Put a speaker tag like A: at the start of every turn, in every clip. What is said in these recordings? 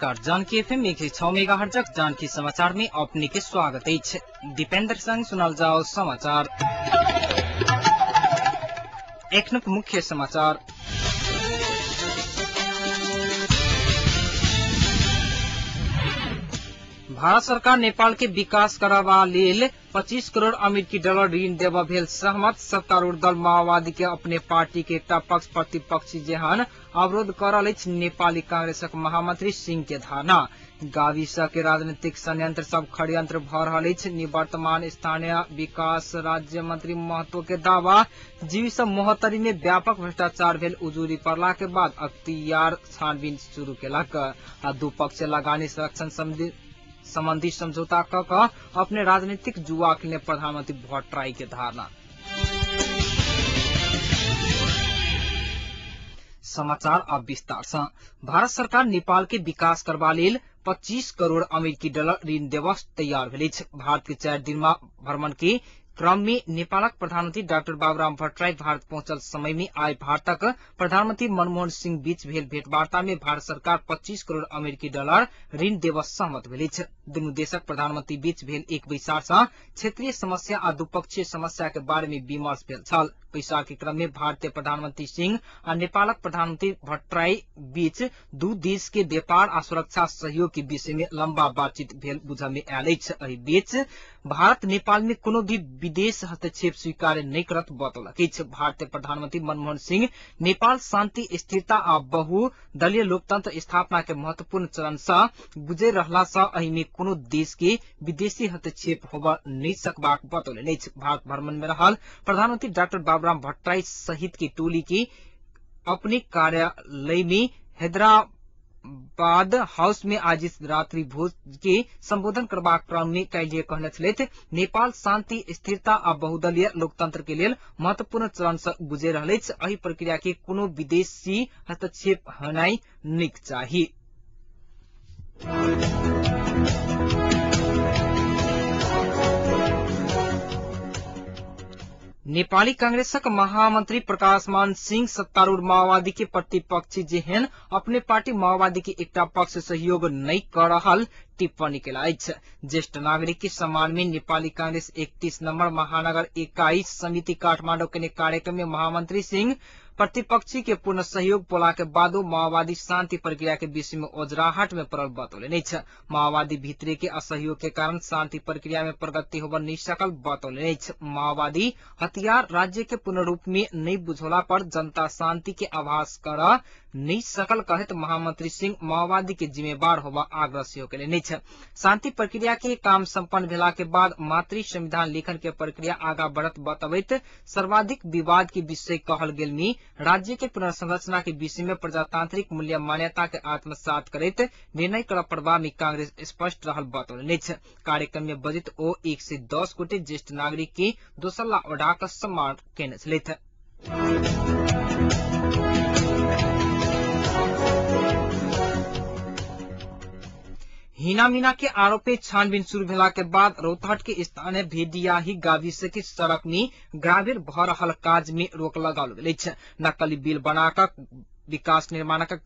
A: नमस्कार, जानकी एफएम 106 मेगाहर्जक जानकी समाचार में अपने के स्वागत अछि। दीपेंद्र संग सुनल जाओ समाचार। एखनुक मुख्य समाचार। भारत सरकार नेपाल के विकास करबा लेल 25 करोड़ अमेरिकी डॉलर ऋण देबा भेल सहमत। सत्तारूढ़ दल माओवादी के अपने पार्टी के एकटा पक्ष प्रतिपक्षी जेहन अवरोध कर रहल अछि नेपाली कांग्रेसक महामंत्री सिंह के धारणा। गाविस के राजनीतिक षड्यंत्र सब षड्यंत्र भ रहल अछि। निवर्तमान स्थानीय विकास राज्य मंत्री महतो के दावा। जीवी महोत्तरी में व्यापक भ्रष्टाचार भेल उजूरी पड़ला के बाद अख्तियार छानबीन शुरू केलक। आ दू पक्ष लगानी संरक्षण संबंधी समझौता क अपने राजनीतिक जुआ खेलने प्रधानमंत्री भट्टराई के धारणा। समाचार अब विस्तार से। भारत सरकार नेपाल के विकास करबा लेल 25 करोड़ अमेरिकी डॉलर ऋण देबऽ तैयार भेल अछि। भारत के 4 दिन भ्रमण के क्रम में नेपालक प्रधानमंत्री डाक्टर बाबूराम भट्टराई भारत पहुंचल समय में आइ भारतक प्रधानमंत्री मनमोहन सिंह बीच भेल भेंटवार्ता में भारत सरकार 25 करोड़ अमेरिकी डॉलर ऋण देबऽ सहमत भेल अछि। दुनू देशक प्रधानमंत्री बीच भेल एक बैसार सँ क्षेत्रीय समस्या आ द्विपक्षीय समस्या के बारे में विमर्श भेल छल। बैसार के क्रम में भारतीय प्रधानमंत्री सिंह आ नेपालक प्रधानमंत्री भट्टराई बीच दू देश के व्यापार आ सुरक्षा सहयोग के विषय में लंबा बातचीत भेल बुझ में आयल अछि। एहि बीच भारत नेपाल में कोनो भी विदेश हस्तक्षेप स्वीकार नहि करत बतौलक अछि। भारतीय प्रधानमंत्री मनमोहन सिंह नेपाल शांति, स्थिरता आ बहुदलीय लोकतंत्र स्थापना के महत्वपूर्ण चरण सँ गुजरि रहला सँ एहि में कोनो देश के विदेशी हस्तक्षेप होबऽ नहि सकबाक बतौलनि अछि। भारत भ्रमण में रहल प्रधानमंत्री डाक्टर बाबूराम भट्टराई सहित की टोली के अपने कार्यालय में हैदराबाद हाउस में आयोजित रात्रि भोज के संबोधन करबाक क्रम में काल्हि कहने छलथि, नेपाल शांति, स्थिरता आ बहुदलीय लोकतंत्र के लेल महत्वपूर्ण चरण सँ गुजरि रहल अछि। एहि प्रक्रिया के कोनो विदेशी हस्तक्षेप होनाइ नहि चाही। नेपाली कांग्रेसक महामंत्री प्रकाशमान सिंह सत्तारूढ़ माओवादी के प्रतिपक्षी जेहन अपने पार्टी माओवादी के एकटा पक्ष सहयोग नहि कर रहल टिप्पणी केला अछि। ज्येष्ठ नागरिक के सम्मान में नेपाली कांग्रेस 31 नंबर महानगर इकाई समिति काठमाडौँ के कार्यक्रम में महामंत्री सिंह प्रतिपक्षी के पूर्ण सहयोग पोला के बादो माओवादी शांति प्रक्रिया के विषय में ओझराहट में पड़ल बतौलनि अछि। माओवादी भीतरी के असहयोग के कारण शांति प्रक्रिया में प्रगति होबऽ नहि सकल बतौलनि अछि। माओवादी हथियार राज्य के पूर्ण रूप में नहि बुझौला पर जनता शांति के आभास कर नहि सकल कहैत महामंत्री सिंह माओवादी के जिम्मेवार होबऽ आग्रह सेहो केलनि अछि। शांति प्रक्रिया के काम सम्पन्न भेला के बाद मातृ संविधान लेखन के प्रक्रिया आगा बढ़त बतबैत सर्वाधिक विवाद के विषय कहल गेल में राज्य के पुनर्संरचना के विषय में प्रजातांत्रिक मूल्य मान्यता के आत्मसात करैत निर्णय करऽ पड़बा में कांग्रेस स्पष्ट रहल बतौलनि अछि। कार्यक्रम में बजैत ओ 110 गोटे ज्येष्ठ नागरिक के दोसल्ला ओढ़ा कऽ सम्मान केने छलथि। हिनामिना के आरोप में छानबीन शुरू भेला के बाद रौतहट के स्थानीय भेडियाही गाविस के सड़क में ग्रावेल भ रहल काज में रोक लगाओल गेल अछि। नकली बिल बनाकऽ विकास निर्माणक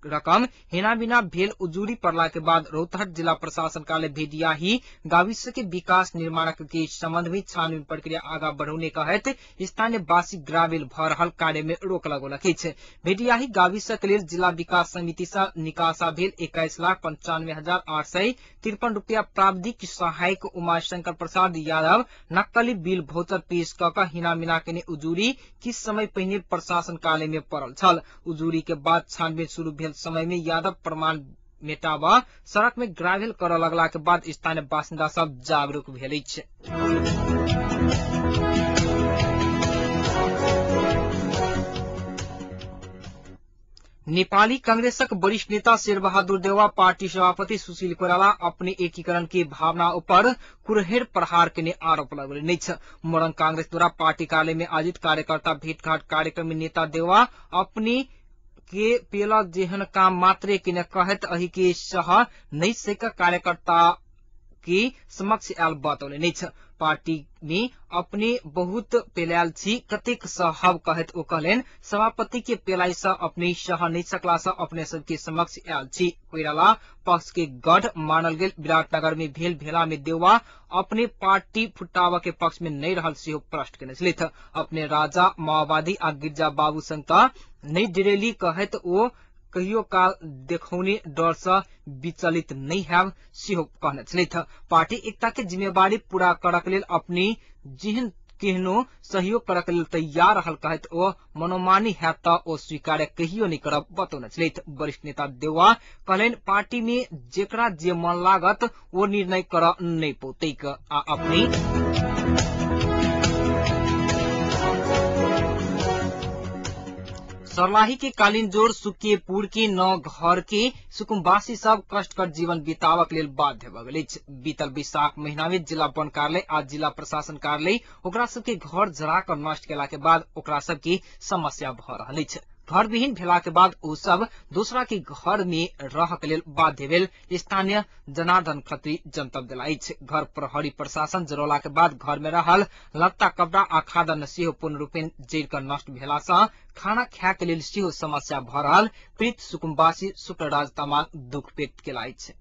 A: रकम हिनामिना भेल उजूरी पड़ला के बाद रौतहट जिला प्रशासन कार्यालय भेडियाही गाविस के विकास निर्माणक के संबंध में छानबीन प्रक्रिया आगा बढ़ौने कहैत स्थानीय वासी ग्रावेल भ रहल कार्य में रोक लगौलक अछि। भेडियाही गाविस के लेल जिला विकास समिति सँ निकासा भेल 21,95,853 रुपया प्राविधिक सहायक उमाशंकर प्रसाद यादव नक्कली बिल भौचर पेश क कऽ हिनामिना केने उजूरी किछ समय पहिने प्रशासन कार्यालय में पड़ल छल। उजूरी के बाद छानबीन शुरू भेल समय में यादव प्रमाण मेटाबऽ सड़क में ग्रावेल करऽ लगला के बाद स्थानीय बासिन्दा सब जागरूक भेल अछि। नेपाली कांग्रेसक वरिष्ठ नेता शेरबहादुर देउवा पार्टी सभापति सुशील कोइराला अपने एकीकरण के भावना ऊपर कुरहेड़ प्रहार केने आरोप लगौलनि अछि। मोरंग कांग्रेस द्वारा पार्टी कार्यालय में आयोजित कार्यकर्ता भेंटघाट कार्यक्रम में नेता देउवा अपने के पेला जेहन काम मात्रे केने कहैत एहि के सह नहि सक कार्यकर्ता के समक्ष आयल बतौलनि अछि। पार्टी में अपने बहुत पेलायल छी, कतेक सहब कहैत ओ कहलनि सभापति के पेलाई से अपने सह नहीं सकला से अपने सबके समक्ष आयल छी। कोइराला पक्ष के गढ़ मानल गेल विराटनगर में भेल भेला में देउवा अपने पार्टी फुटावा के पक्ष में नहीं रहल सेहो प्रश्न केने छलथि। अपने राजा माओवादी आ गिरजा बाबू संग त नहीं डेरेली कहैत ओ कहियो काल देखौने डर से विचलित नहीं हैब सेहो कहने छलथि। पार्टी एकता के जिम्मेवारी पूरा करक लेल अपने जेहन केहनो सहयोग करक लेल तैयार रहल कहैत ओ मनोमानी हैत त ओ स्वीकार कहियो नहीं करब बतौने छलथि। वरिष्ठ नेता देउवा कहलनि पार्टी में जेकरा जे मन लागत ओ निर्णय कर नहीं पौतैक आ अपने सर्लाही के कालिंजोर सुकेपुर के 9 घर के सुकुम्बासी सब कष्टकर जीवन बितावक लेल बाध्य भ गेल अछि। बीतल वैशाख महीना में जिला वन कार्यालय आ जिला प्रशासन कार्यालय ओकरा सबके घर जरा कर नष्ट केला के बाद ओकरा सबके समस्या भ रहल अछि। घर विहीन भेला के बाद ओ सब दूसरा के घर में रह के लेल बाध्य भेल स्थानीय जनार्दन खत्री जनतब देला अछि। घर प्रहरी प्रशासन जरौला के बाद घर में रहल लत्ता कपड़ा आ खाद्यान्न सेहो पूर्ण रूपेण जरि क नष्ट भेला सँ खाना खाय के लेल सेहो समस्या भ रहल पीड़ित सुकुम्बासी शुक्रराज तामाङ दुख व्यक्त केला अछि।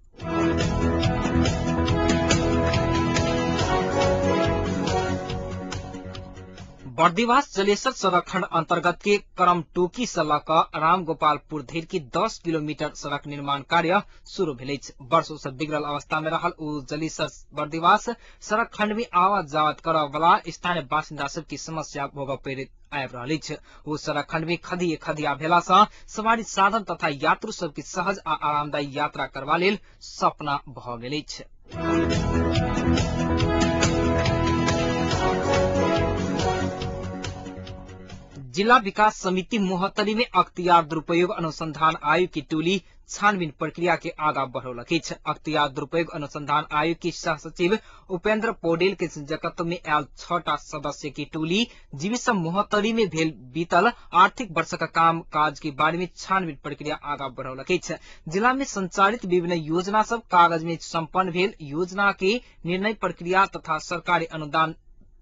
A: बर्दिवास जलेसर सड़क खंड अंतर्गत के करमटोकी से लऽ कऽ रामगोपालपुर धरि के 10 किलोमीटर सड़क निर्माण कार्य शुरू भेल अछि। वर्षो से बिगड़ल अवस्था में रहल ओ जलेसर बर्दिवास सड़क खंड में आवाजावत करऽ वाला स्थानीय बासिन्दा सब की समस्या भोगऽ पड़ैत आबि रहल अछि। ओ सड़क खंड में खदिये खदिया भेला सँ सवारी साधन तथा यात्रु सबके सहज आ आरामदायी यात्रा करबा लेल सपना भऽ गेल अछि। जिला विकास समिति मोहतरी में अख्तियार दुरुपयोग अनुसंधान आयोग की टोली छानबीन प्रक्रिया के आगा बढ़ौलक अछि। अख्तियार दुरुपयोग अनुसंधान आयोग के सह सचिव उपेंद्र पौडेल के संयोजकत्व में आयल 6टा सदस्य की टोली जीवित मोहतरी में भेल बीतल आर्थिक वर्ष का काम काज के बारे में छानबीन प्रक्रिया आगा बढ़ौलक अछि। जिला में संचालित विभिन्न योजना सब कागज में सम्पन्न भेल योजना के निर्णय प्रक्रिया तथा सरकारी अनुदान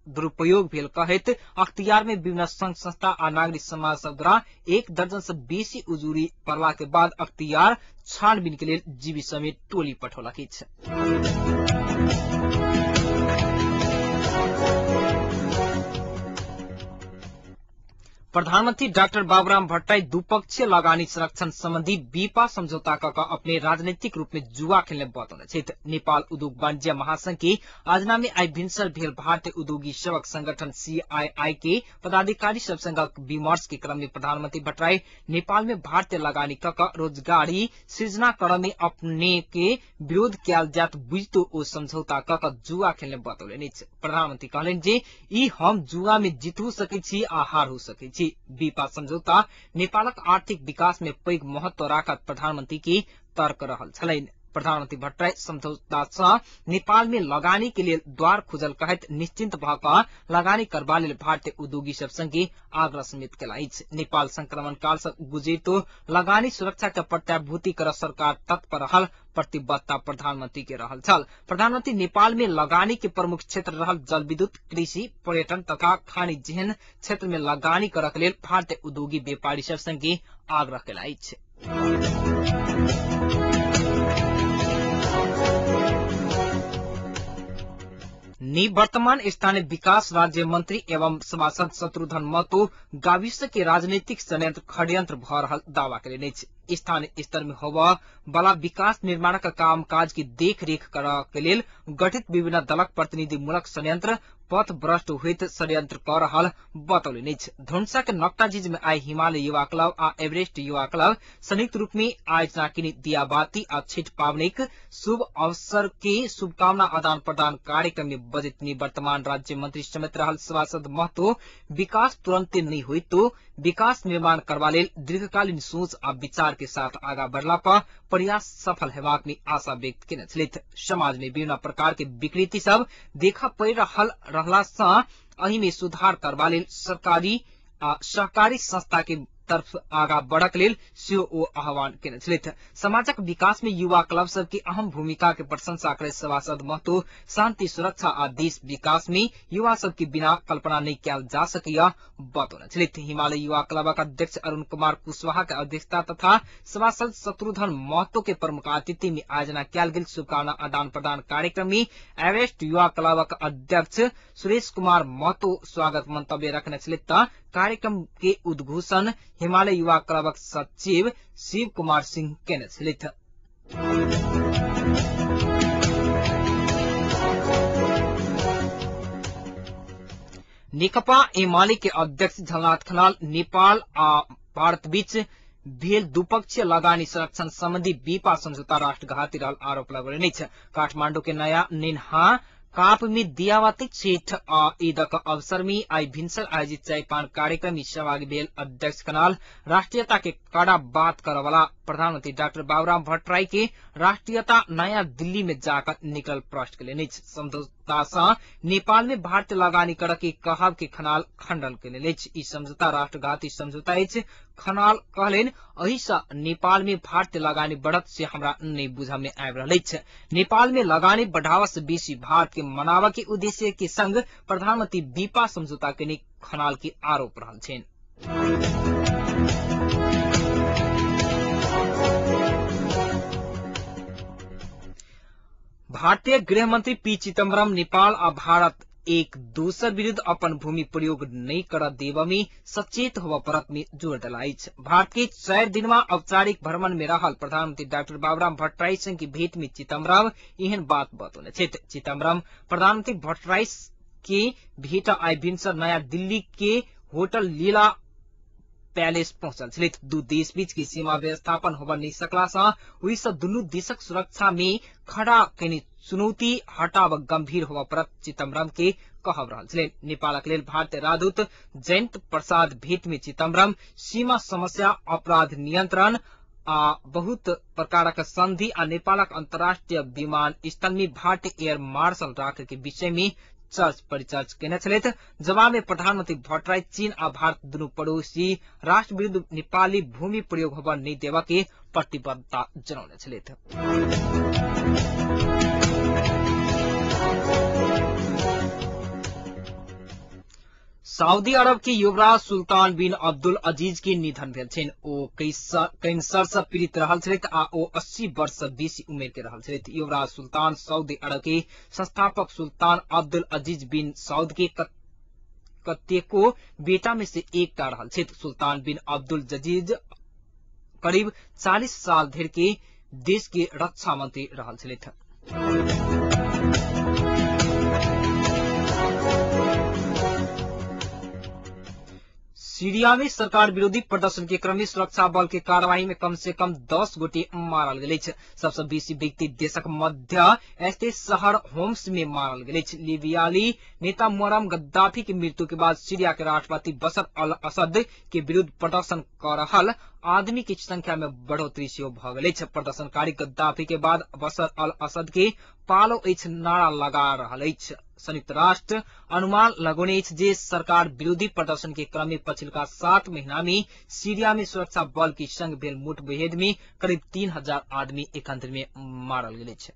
A: दुरुपयोग भेल कहैत अख्तियार में विभिन्न संघ संस्था आ नागरिक समाज सब द्वारा 1 दर्जन से बेसी उजूरी पड़ला के बाद अख्तियार छानबीन के लेल जीवी समेत टोली पठौलक अछि। प्रधानमंत्री डाक्टर बाबुराम भट्टराई द्विपक्षीय लगानी संरक्षण संबंधी बीपा समझौता क अपने राजनीतिक रूप में जुआ खेलने बतौने छथि। नेपाल उद्योग वाणिज्य महासंघ के आजना में आइ भिनसर भेल भारतीय उद्योगी सेवक संगठन सीआईआई के पदाधिकारी सब संगक विमर्श के क्रम में प्रधानमंत्री भट्टराई नेपाल में भारतीय लगानी क रोजगारी सृजना कर में अपने के विरोध कयल जात बुझितो ओ समझौता क जुआ खेलने बतौलनि अछि। प्रधानमंत्री कहलनि जे ई हम जुआ में जीतू सकै छी आ हारू सकै छी। बीपा समझौता नेपालक आर्थिक विकास में पैघ महत्व राखत प्रधानमंत्री के तर्क रहल छलनि। प्रधानमंत्री भट्टराई समझौता सँ नेपाल में लगानी के लेल द्वार खुजल कहैत निश्चिंत भऽ कऽ लगानी करबा लेल भारतीय उद्योगी सब संगे आग्रह समेत केला अछि। नेपाल संक्रमण काल सँ गुजरितो लगानी सुरक्षा के प्रत्याभूति कर सरकार तत्पर रहल प्रतिबद्धता प्रधानमंत्री के रहल छल। प्रधानमंत्री नेपाल में लगानी के प्रमुख क्षेत्र रहल जलविद्युत, कृषि, पर्यटन तथा खानी जेहन क्षेत्र में लगानी करक लेल भारतीय उद्योगी व्यापारी सब संगे आग्रह केला अछि। निवर्तमान स्थानीय विकास राज्य मंत्री एवं सभासद शत्रुघ्न महतो गाविस के राजनीतिक षड्यंत्र षड्यंत्र भ रहल दावा केलनि अछि। स्थानीय स्तर में होबय वाला विकास निर्माणक काम काज की देखरेख करऽ के लेल गठित विभिन्न दलक प्रतिनिधिमूलक षड्यंत्र पथ भ्रष्ट होइत षड्यंत्र कऽ रहल बतौलनि अछि। धनुषा के नक्टाझिझ में आइ हिमालय युवा क्लब आ एवरेस्ट युवा क्लब संयुक्त रूप में आयोजना केने दियाबाती आ छठि पावनिक शुभ अवसर के शुभकामना आदान प्रदान कार्यक्रम में बजैत निवर्तमान राज्य मंत्री समेत रहल सभासद महतो विकास तुरंते नहीं होइत तो विकास निर्माण करबा लेल दीर्घकालीन सोच आ विचार के साथ आगा बढ़ला पर प्रयास सफल हेबाक में आशा व्यक्त केने छलथि। समाज में विभिन्न प्रकार के विकृति सब देखा पड़ि रहला सँ एहि में सुधार करबा लेल सरकारी आ सहकारी संस्था के तर्फ आगा बढ़क लेल सेहो ओ आह्वान केने छलथि। समाजक विकास में युवा क्लब सब के अहम भूमिका के प्रशंसा करैत सभासद महतो शांति सुरक्षा आ देश विकास में युवा सब के बिना कल्पना नहीं कयल जा सकैया बतौने छलथि। हिमालय युवा क्लबक अध्यक्ष अरुण कुमार कुशवाहा के अध्यक्षता तथा सभासद शत्रुघ्न महतो के प्रमुख अतिथि में आयोजना कयल गेल शुभकामना आदान प्रदान कार्यक्रम में एवरेस्ट युवा क्लबक अध्यक्ष सुरेश कुमार महतो स्वागत मंतव्य रखने छलथि त कार्यक्रम के उद्घोषण हिमालय युवा क्लबक सचिव शिव कुमार सिंह केने छलथि। नेकपा एमाले के अध्यक्ष झलनाथ खनाल नेपाल आ भारत बीच भेल द्विपक्षीय लगानी संरक्षण संबंधी बीपा समझौता राष्ट्रघाती रहल आरोप लगौलनि अछि। काठमांडू के नया निन्हा काप में दियावाती छठ आ ईदक अवसर में आई भिनसर आयोजित चायपान कार्यक्रम में सहभागी भेल अध्यक्ष खनाल राष्ट्रीयता के कड़ा बात करे वाला प्रधानमंत्री डॉक्टर बाबूराम भट्टराई के राष्ट्रीयता नया दिल्ली में जाकर निकल प्रश्न केलनि अछि। समझौता सँ नेपाल में भारतीय लगानी कर के कहब के खनाल खंडन केलनि अछि। ई समझौता राष्ट्रघाती समझौता अछि। खनाल कहलनि एहि सँ नेपाल में भारतीय लगानी बढ़त से हमरा नहीं बुझ में आबि रहल अछि। नेपाल में लगानी बढ़ावा से बेसी भारत के मनावा के उद्देश्य के संग प्रधानमंत्री बीपा समझौता के खनाल के आरोप रहल छनि। भारतीय गृह मंत्री पी चिदम्बरम नेपाल आ भारत एक दोसर विरुद्ध अपन भूमि प्रयोग नहीं कर देव में सचेत होबय परत में जोर देला अछि। भारत के 4 दिनवा औपचारिक भ्रमण में रहल प्रधानमंत्री डॉक्टर बाबूराम भट्टराई संग की भेंट में चिदम्बरम एहन बात बतौने छथि। चिदम्बरम प्रधानमंत्री भट्टराई के भेंट आइ भिनसर नया दिल्ली के होटल लीला पैलेस पहुंचल छलथि। दू देश बीच के सीमा व्यवस्थापन होबय नहीं सकला सँ ओहि सँ दुनू देशक सुरक्षा में खड़ा केने चुनौती हटाब गंभीर होबय परत चिदम्बरम के कहब रहल छलनि। नेपालक लेल भारतीय राजदूत जयंत प्रसाद भेंट में चिदम्बरम सीमा समस्या, अपराध नियंत्रण आ बहुत प्रकारक संधि आ नेपालक अंतर्राष्ट्रीय विमानस्थल में भारतीय एयर मार्शल राखे के विषय में चर्च परिचर्च केने छलथि। जवाब में प्रधानमंत्री भट्टराई चीन आ भारत दुनू पड़ोसी राष्ट्र विरुद्ध नेपाली भूमि प्रयोग होबय नहीं देबय के प्रतिबद्धता जनौने छलथि। सऊदी अरब के युवराज सुल्तान बिन अब्दुल अजीज के निधन भेल छनि। ओ कैंसर से पीड़ित रहल छलथि आ ओ 80 वर्ष से बेसी उमेर के रहल छलथि। युवराज सुल्तान सऊदी अरब के संस्थापक सुल्तान अब्दुल अजीज बिन सऊद के कतेको बेटा में से एकटा रहल छथि। सुल्तान बिन अब्दुल अजीज करीब 40 साल धरि के देश के रक्षा मंत्री रहल छलथि। सीरिया में सरकार विरोधी प्रदर्शन के क्रम में सुरक्षा बल के कार्रवाई में कम से कम 10 गोटे मारल गेल अछि। सबसे बेसी व्यक्ति देशक मध्य स्थित शहर होम्स में मारल गेल अछि। लीबियाली नेता मुअम्मर गद्दाफी के मृत्यु के बाद सीरिया के राष्ट्रपति बशर अल असद के विरुद्ध प्रदर्शन कर रहल आदमी के संख्या में बढ़ोतरी सेहो भ गेल अछि। प्रदर्शनकारी गद्दाफी के बाद बशर अल असद के पालो अछि नारा लगा रहल अछि। संयुक्त राष्ट्र अनुमान लगौने अछि जे सरकार विरोधी प्रदर्शन के क्रम में पछिलका 7 महीना में सीरिया में सुरक्षा बल के संग भेल मुठभेड़ में करीब 3000 आदमी एखन में मारल गेल अछि।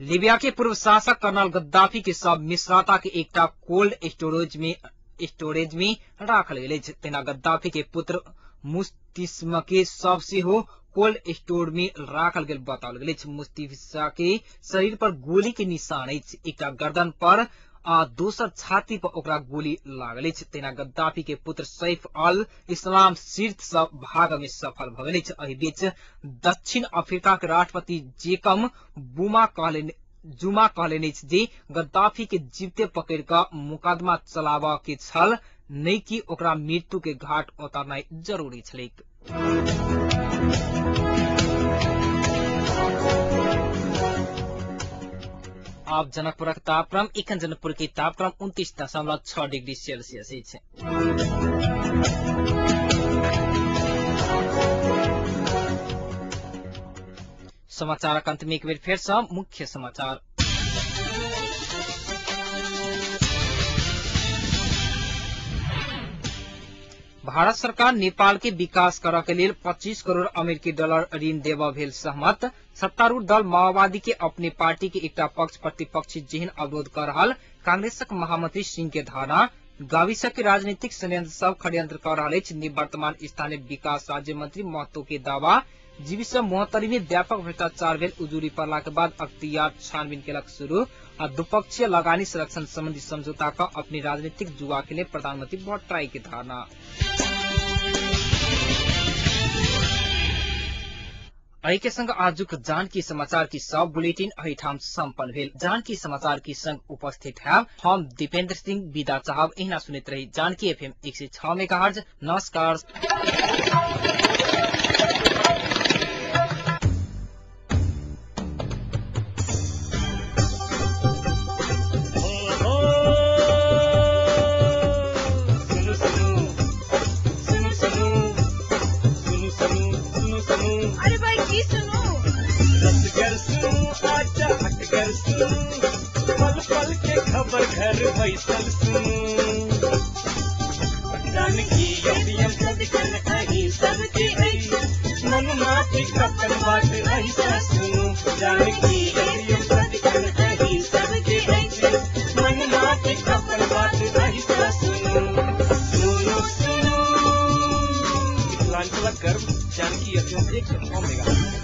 A: लीबिया के पूर्व शासक कर्नल गद्दाफी के शव मिश्राता के एकटा कोल्ड स्टोरेज में राखल गेल अछि। तेना गद्दाफी के पुत्र मुस्तिस्म के शव सेहो कोल्ड स्टोर में राखल गेल बताओल गेल अछि। मुस्तिफा के शरीर पर गोली के निशान अछि। एकटा गर्दन पर आ दोसर छाती पर ओकरा गोली लागल अछि। तेना गद्दाफी के पुत्र सैफ अल इस्लाम सिर्फ सँ भाग में सफल भ गेल अछि। एहि बीच दक्षिण अफ्रीका के राष्ट्रपति जेकम जुमा कहलनि अछि जे गद्दाफी के जीविते पकड़ कऽ मुकदमा चलाबऽ के छल, नहि कि ओकरा मृत्यु के घाट उतारनाइ जरूरी छलैक। आब जनकपुरक तापक्रम। एखन जनकपुर के तापक्रम 29.6 डिग्री सेल्सियस अछि। समाचारक अंत में एक बेर फेर सँ मुख्य समाचार। भारत सरकार नेपाल के विकास करऽ के लेल 25 करोड़ अमेरिकी डॉलर ऋण देबऽ भेल सहमत। सत्तारूढ़ दल माओवादी के अपने पार्टी के एकटा पक्ष प्रतिपक्षी जेहन अवरोध कर रहल कांग्रेसक महामंत्री सिंह के धारणा। गाविसक के राजनीतिक षड्यंत्र सब षड्यंत्र कर रहल अछि निवर्तमान स्थानीय विकास राज्य मंत्री महतो के दावा। जीविस महोत्तरी में व्यापक भ्रष्टाचार भेल उजुरी पड़ला के बाद अख्तियार छानबीन केलक शुरू। आ द्विपक्षीय लगानी संरक्षण संबंधी समझौता का अपनी राजनीतिक जुआ के लिए प्रधानमंत्री भट्टराई के धारणा। एहि के संग आजुक जानकी समाचार की सब बुलेटिन एहिठाम सम्पन्न भेल। जानकी समाचार की संग उपस्थित है हम दीपेंद्र सिंह विदा चाहब। एहिना सुनैत रही जानकी एफएम 106 मेगाहर्ट्ज। नमस्कार।
B: पल पल के खबर घर बैसल सुनू, जानकी एफएम सदिखन अहीं सबके अछि, मन माफिक अपन बात अहीं सुनू। जानकी एफएम सदिखन अहीं सबके अछि, मन माफिक अपन बात अहीं सुनू। सुनू सुनू मिथिलांचलक गर्व जानकी एफएम 106 मेगाहर्ट्ज।